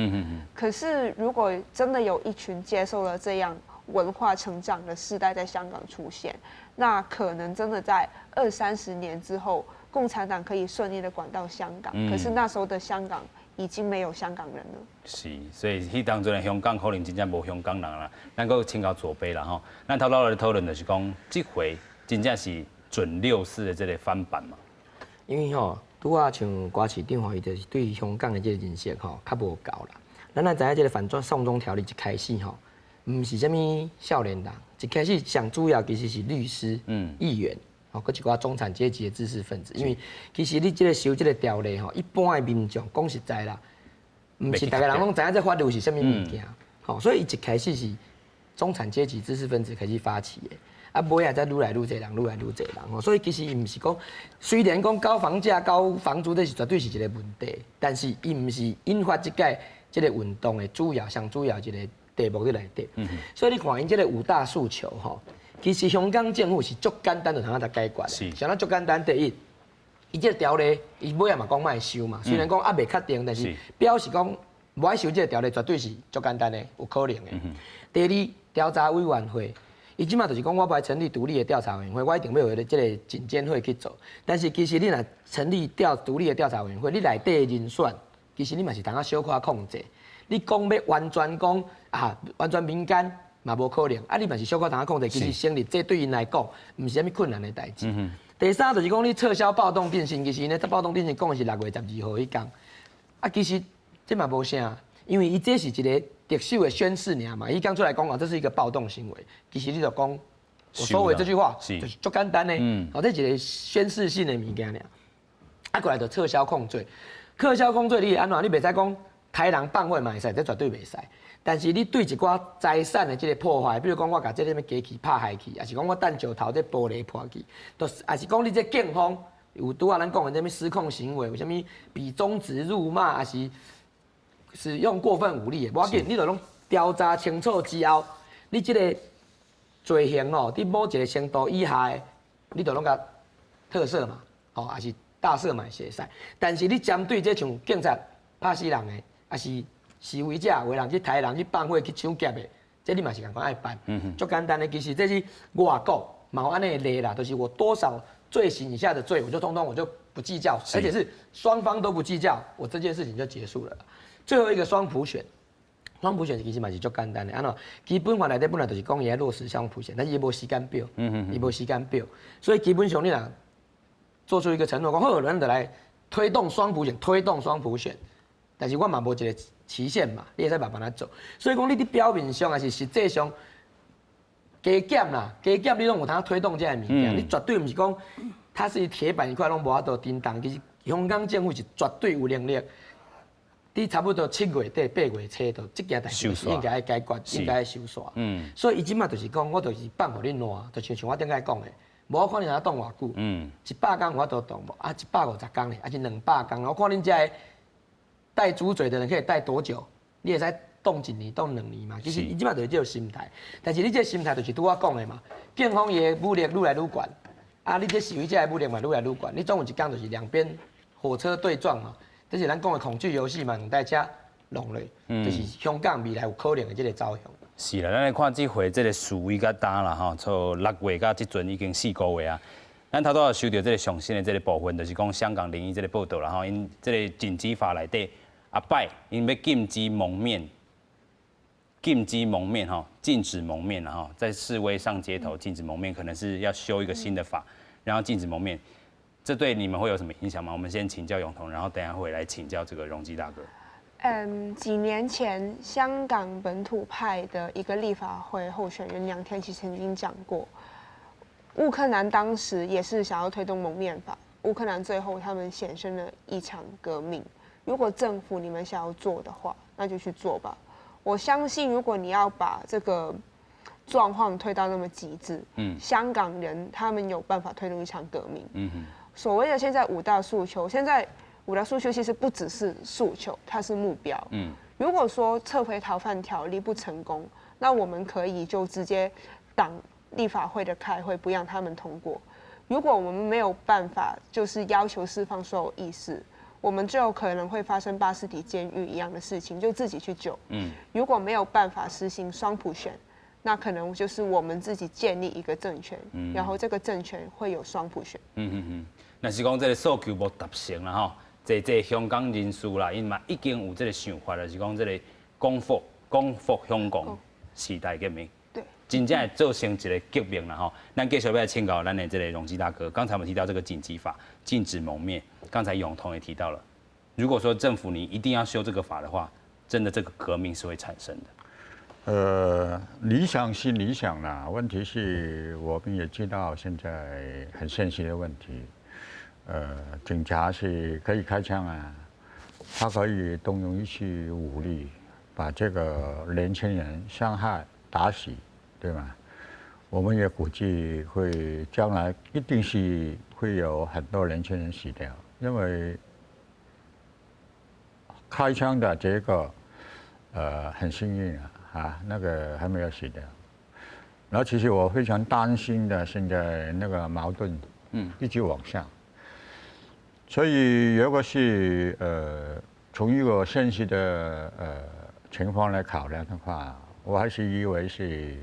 可是如果真的有一群接受了這樣文化成長的世代在香港出現，那可能真的在二三十年之後，共產黨可以順利的管到香港，可是那時候的香港已經沒有香港人了。是，所以彼當陣的香港可能真正無香港人啦。咱閣請教左輩啦吼，咱頭拄來討論就是講，這回真正是準六四的這个翻版嘛。因為吼，拄仔像郭市長吼，伊就是對香港的這个認識吼，較無夠啦。咱來知影這个反送中條例一開始吼，毋是啥物少年人，一開始上主要其實是律師、議員。哦，閣一寡中產階級的知識分子，因為其實你這个修這个條例吼，一般的民眾講實在啦，毋是逐个人攏知影這法律是啥物物件，吼，所以伊一開始是中產階級知識分子開始發起的，啊，尾仔才愈來愈濟人，愈來愈濟人，吼，所以其實伊毋是講，雖然講高房價、高房租這是絕對是一个問題，但是伊毋是引發這屆這个運動的主要、上主要一个題目佇內底，所以你看𪜶這个五大訴求，吼。其實香港政府是足簡單就通共解決的，啥物足簡單？第一，伊這个條例，伊尾仔嘛講欲修嘛，雖然講猶未確定，但是表示講無愛修這个條例，絕對是足簡單的，有可能的。第二，調查委員會，伊這馬就是講我欲成立獨立的調查委員會，我一定欲予這个警監會去做。但是其實你若成立獨立的調查委員會，你內底的人選，其實你嘛是通小可控制。你講欲完全講啊，完全民間嘛無可能，啊！你嘛是小可通控制，其實成立這對𪜶來講，毋是啥物困難的代誌。第三就是講，你撤銷暴動定性，其實呢，這暴動定性講的是6月12號彼工，啊，其實這嘛無啥，因為伊這是一个特首的宣示爾嘛，伊講出來講啊，這是一個暴動行為，其實你就講，我收回這句話，就是足簡單的，哦，這是一个宣示性的物件爾。啊，過來就撤銷控罪，撤銷控罪你會按怎？你袂使講刣人放火嘛會使，這絕對袂使。但是你對一寡財產的這个破壞，比如講我共這个啥物機器拍害去，抑是講我擲石頭這玻璃破去，都是，抑是講你這警方有拄仔咱講的這物失控行為，有啥物比中指辱罵，抑是使用過分武力的，無要緊，你就攏調查清楚之後，你這个罪行哦，佇某一个程度以下的，你就攏共特赦嘛，吼，抑是大赦嘛會使。但是你針對這像警察拍死人的，抑是示威者有的人去刣人去放火去搶劫的，這你嘛是仝款愛辦。足簡單的，其實這是外國嘛有按呢的例啦，就是我多少罪行以下的罪，我就通通我就不計較，而且是雙方都不計較，我這件事情就結束了。最後一個雙普選，雙普選其實嘛是足簡單的，按怎？基本法內底本來就是講伊愛落實雙普選，但是伊無時間表，伊無時間表，所以基本上你若做出一個承諾，講好，咱就來推動雙普選，推動雙普選，但是我嘛無一个期限嘛，你會使慢慢來做。所以講你佇表面上抑是實際上加減啦，加減你攏有通推動這个物件，你絕對毋是講它是鐵板一塊攏無法度振動。其實香港政府是絕對有能力，佇差不多7月底8月初，就這件代誌應該愛解決，應該愛收煞。所以伊這馬就是講，我就是放予你爛，就親像我頂擺講的，無我看你通擋偌久，100工有法度擋無？啊，150工咧，抑是200工？我看恁遮个戴豬嘴的人可以戴多久？你會使擋一年、擋2年嘛？其實伊這馬就是這个心態，但是你這个心態就是拄我講的嘛，警方伊的武力愈來愈懸，啊，你這示威者的武力嘛愈來愈懸，你總有一工就是兩邊火車對撞嘛，這是咱講的恐懼遊戲嘛，兩台車弄落，就是香港未來有可能的這个走向。是啦，咱來看這回這个示威甲今啦吼，從6月到這陣已經4個月啊。咱頭拄仔收著這个上新的這个部分，就是講香港零一這个報道啦吼，𪜶這个緊急法內底，阿拜𪜶欲禁止蒙面，禁止蒙面吼，禁止蒙面啦吼，在示威上街頭禁止蒙面，可能是要修一個新的法，然後禁止蒙面，這對你們會有什麼影響嗎？我們先請教永彤，然後等下會來請教這個榮基大哥。幾年前香港本土派的一個立法會候選人梁天琦曾經講過，烏克蘭當時也是想要推動蒙面法，烏克蘭最後他們衍生了一場革命。如果政府你們想要做的話，那就去做吧。我相信，如果你要把這個狀況推到那麼極致，香港人他們有辦法推動一場革命。所謂的現在五大訴求，現在五大訴求其實不只是訴求，它是目標。如果說撤回逃犯條例不成功，那我們可以就直接擋立法會的開會，不讓他們通過。如果我們沒有辦法，就是要求釋放所有義士，我們就有可能會發生巴士底監獄一樣的事情，就自己去救。如果沒有辦法實行雙普選，那可能就是我們自己建立一個政權，然後這個政權會有雙普選。若是講這個訴求無達成啦吼，這這香港人士啦，𪜶嘛已經有這個想法，就是講這個光復香港時代革命。真正會造成一個革命啦吼。咱繼續欲來請教咱的這個榮基大哥，剛才我們提到這個緊急法禁止蒙面，剛才永通也提到了，如果說政府你一定要修這個法的話，真的這個革命是會產生的。理想是理想啦，問題是我們也知道現在很現實的問題。警察是可以開槍啊，他可以動用一些武力把這個年輕人傷害、打死，對嗎？我們也估計會將來一定是會有很多年輕人死掉，因為開槍的這個很幸運啊，啊，那個還沒有死掉。然後其實我非常擔心的，現在那個矛盾，一直往上。所以如果是從一個現實的情況來考量的話，我還是以為是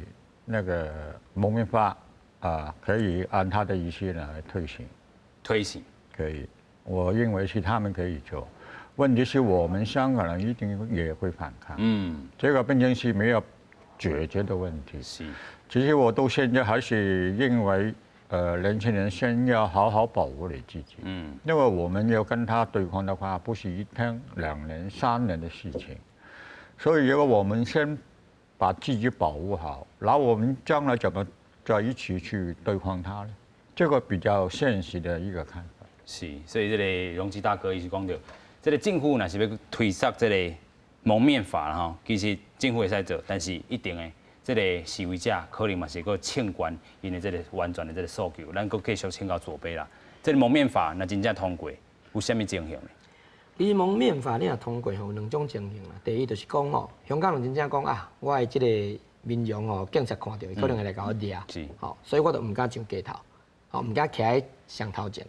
那個蒙面法啊，可以按他的意思來推行。推行可以，我認為是他們可以做。問題是我們香港人一定也會反抗。這個畢竟是沒有解決的問題。其實我到現在還是認為，年輕人先要好好保護你自己。因為我們要跟他對抗的話，不是一天、2年、3年的事情。所以，如果我們先把自己保護好，然後我們將來怎麼在一起去對抗他呢？這個比較現實的一個看法。是，所以這個榮基大哥伊是講著，這個政府若是欲推捒這個蒙面法啦吼，其實政府會使做，但是一定會這個示威者可能嘛是閣衝懸𪜶的這個完全的這個訴求，咱閣繼續請教左輩啦。這個蒙面法若真正通過，有啥物情形呢？其實蒙面法你若通過吼，有兩種情形啦。第一就是講吼，香港人真正講啊，我的這個面容吼，警察看著，可能會來共我掠，吼，所以我就毋敢上街頭，吼，毋敢徛佇上頭前。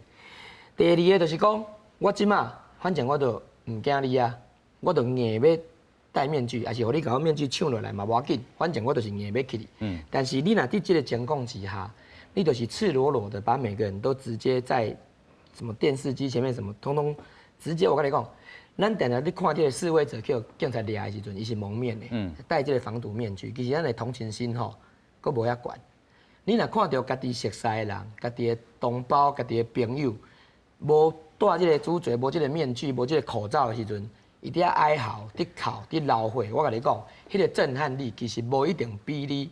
第二个就是講，我這馬反正我就毋驚你啊，我就硬欲戴面具，抑是予你共我面具搶落來嘛無要緊，反正我就是硬欲去。但是你若佇這個情況之下，你就是赤裸裸的把每個人都直接在什麼電視機前面什麼，通通直接我共你講，咱定定咧看這個示威者去予警察掠的時陣，伊是蒙面的，戴這個防毒面具。其實咱的同情心吼，閣無遐懸。你若看著家己熟似的人、家己的同胞、家己的朋友，無戴這個主罪、無這個面具、無這個口罩的時陣，伊佇遐哀嚎、佇哭、佇流血，我共你講，彼個震撼力其實無一定比你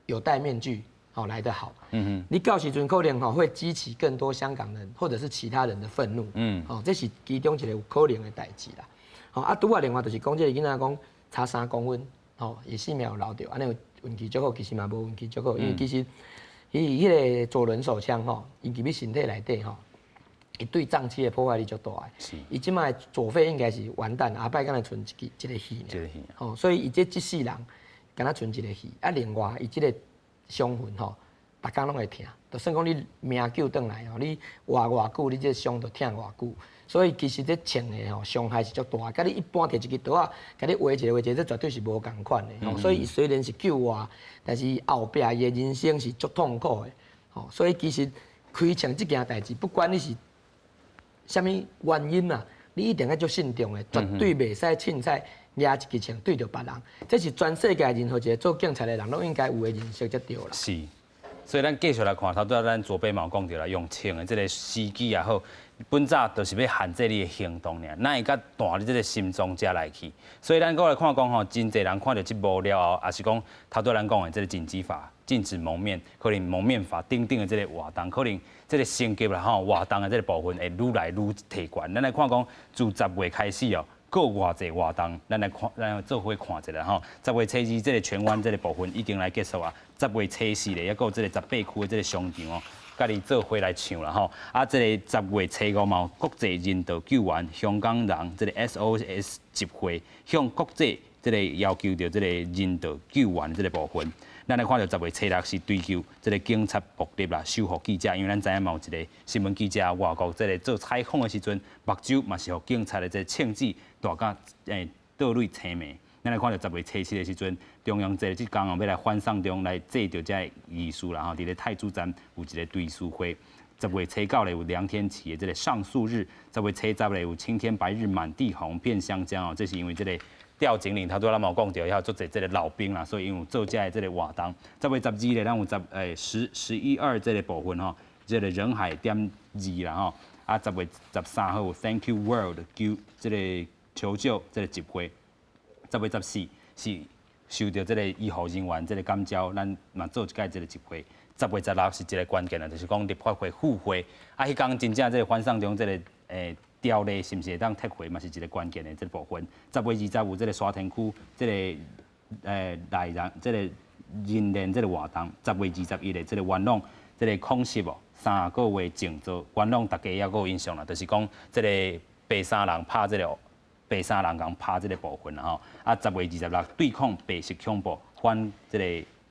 有戴面具吼來得好。你到時陣可能吼會激起更多香港人或者是其他人的憤怒。吼，這是其中一個有可能的代誌啦。吼啊，拄仔另外就是講這個囡仔講差3公分，吼，伊性命有留著，按呢運氣足好，其實嘛無運氣足好，因為其實伊彼個左輪手槍吼，伊入去身體內底吼。伊對臟器的破壞力足大的。伊這擺左肺應該是完蛋，後擺敢若賰一支一个氣爾。吼，所以伊這這世人敢若賰一个氣。啊，另外伊這個傷痕吼，逐工攏會疼，就算講你命救轉來吼，你活偌久，你這個傷就疼偌久。所以其實這銃的吼傷害是足大，佮你一般摕一支刀仔，共你劃一下劃一下，這絕對是無仝款的。吼，所以伊雖然是救活，但是後壁伊的人生是足痛苦的。吼，所以其實開槍這件代誌，不管你是啥物原因啊，你一定愛足慎重的，絕對袂使凊彩攑一支槍對著別人。這是全世界任何一個做警察的人攏應該有的認識才對啦。是，所以咱繼續來看，頭拄仔咱左輩嘛有講著啦，用槍的這個時機也好，本早就是欲限制你的行動爾，哪會閣彈你這个心臟遮來去？所以咱閣來看講吼，真濟人看著這幕了後，也是講頭拄咱講的這个緊急法、禁止蒙面，可能蒙面法等等的這个活動，可能這个升級啦吼，活動的這个部分會愈來愈提懸。咱來看講，自十月開始哦，閣有偌濟活動，咱來看，咱做伙看一下吼。十月初二，這个荃灣這个部分已經來結束啊。十月初四咧，抑閣有這个18區的這个商場哦，佮你做伙來唱啦吼。啊，這个十月初五嘛有國際人道救援香港人這个 SOS 集會，向國際這个要求著這个人道救援這个部分。咱來看著十月初六是追究這个警察暴力啦，守護記者，因為咱知影嘛有一个新聞記者外國這个做採訪的時陣，目睭嘛是予警察的這个槍子彈甲倒淚青眉。咱來看著十月初七的時陣，中央節這工哦，欲來反送中來祭著這个儀式啦吼，佇咧太子站有一个追思會。十月初九咧有梁天琦的這个上訴日，十月初十咧有青天白日滿地紅遍香江哦，這是因為這个調景嶺，頭拄仔咱嘛有講著，遐有足濟這个老兵啦，所以𪜶有做這个這个活動。十月十二咧，咱有十十十一二這个部分吼，這个人海點二啦吼。啊，十月十三號有 Thank You World 求這个求救這个集會。十月十四是受著這个醫護人員這个感召，咱嘛做一擺這个集會。十月十六是一个關鍵啦，就是講立法會復會。啊，彼工真正這个反送中這个條例是毋是會當撤回，嘛是一个關鍵的這个部分。十月二十有這个沙田區這个內人這个人鏈這个活動。十月二十一的這个元朗這个空襲哦，三個月靜坐，元朗大家抑閣有印象啦，就是講這个白衫人拍這个白衫人共拍這个部分啦吼。啊，十月二十六對抗白色恐怖，反這个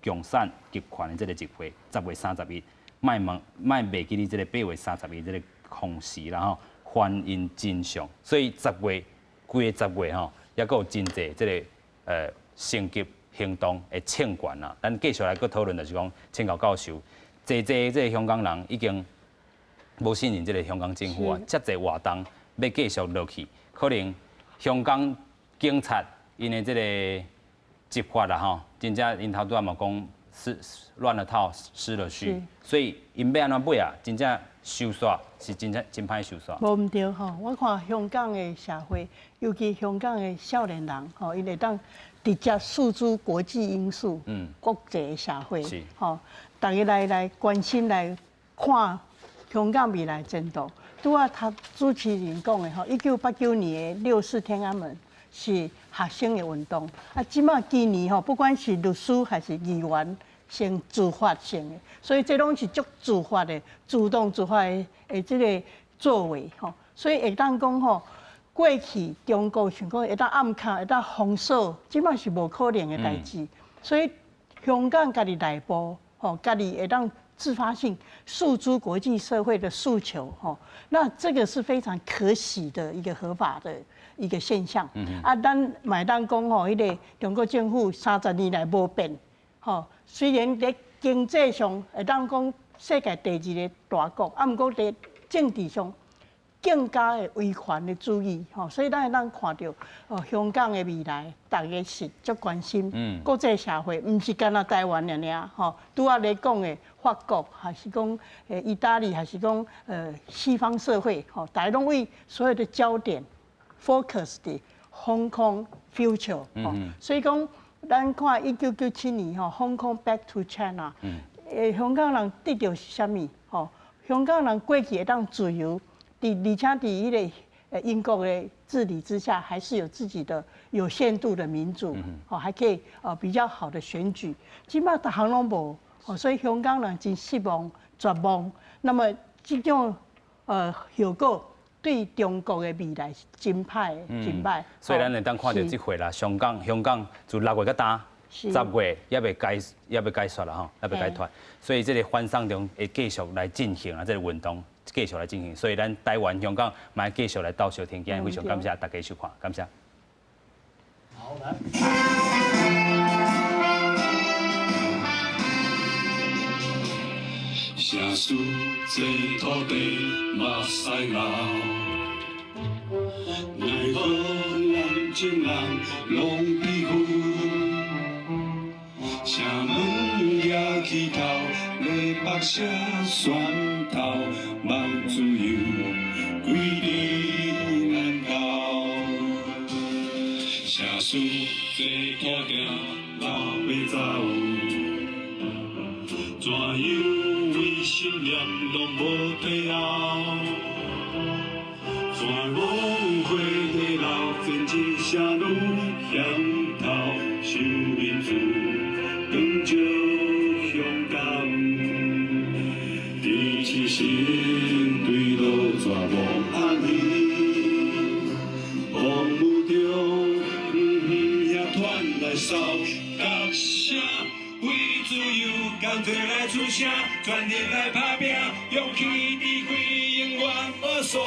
共產極權的這个集會。十月三十一，莫忘莫袂記得這个八月三十一這个空時啦吼，還原真相。所以十月規个十月吼，抑閣有真濟這个升級行動的槍權啦。咱繼續來閣討論，就是講，請教教授，濟濟這个香港人已經無信任這个香港政府啊，遮濟活動欲繼續落去，可能香港警察𪜶的這个執法啦吼，真正𪜶頭拄仔嘛講失亂了套，失了序，所以𪜶欲按怎尾啊？真正收煞是真正真歹收煞。無毋對吼，我看香港的社會，尤其香港的少年人吼，𪜶會當直接訴諸國際因素，國際社會，吼，逐家來關心來看香港未來前途。拄仔頭主持人講的吼，1989年的六四天安門是學生的運動，啊，這馬今年吼，不管是律師還是議員，先自發性的，所以這攏是足自發的、主動自發的的這个作為吼，所以會當講吼，過去中國想講會當暗崁、會當封鎖，這馬是無可能的代誌。所以香港家己內部吼，家己會當自發性訴諸國際社會的訴求吼，那這個是非常可喜的一個合法的一個現象。啊，咱嘛會當講吼，彼个中國政府三十年來無變，吼，雖然佇經濟上會當講世界第二個大國，啊，毋過佇政治上更加的威權的主義，吼，所以咱會當看著哦，香港的未來，逐家是足關心。國際社會毋是干焦台灣爾爾，吼，拄仔咧講的法國，還是講意大利，還是講西方社會，吼，逐家攏為所有的焦點 focus 佇 Hong Kong future，吼，所以講咱看1997年吼，Hong Kong back to China，香港人得著是啥物？吼，香港人過去會當自由。佇而且佇彼个英國的治理之下，還是有自己的有限度的民主，哦，還可以比較好的選舉。這馬逐項攏無，哦，所以香港人真失望、絕望。那麼這種後果對中國的未來是真歹、真歹。所以咱會當看著這回啦，香港香港自六月到今，十月猶未解束啦吼，猶未解脫。所以這个反送中會繼續來進行啊，這个運動。繼續來進行，所以咱台灣、香港嘛愛繼續來鬥相挺，今日非常感謝大家收看，感謝。好，來。城市這土地目屎流，奈何人情人攏悲負，城門举起頭，咧北寫宣頭，望自由，坐痛定老爸走，怎樣為信念攏無退後？山無花地老，戰爭聲愈響透，想民主，光照香港，支持心對落絕無暗暝，風雨中，遠遠遐傳來哨角聲，為自由，仝齊來出聲，全力來拍拚，勇氣智慧永遠無散。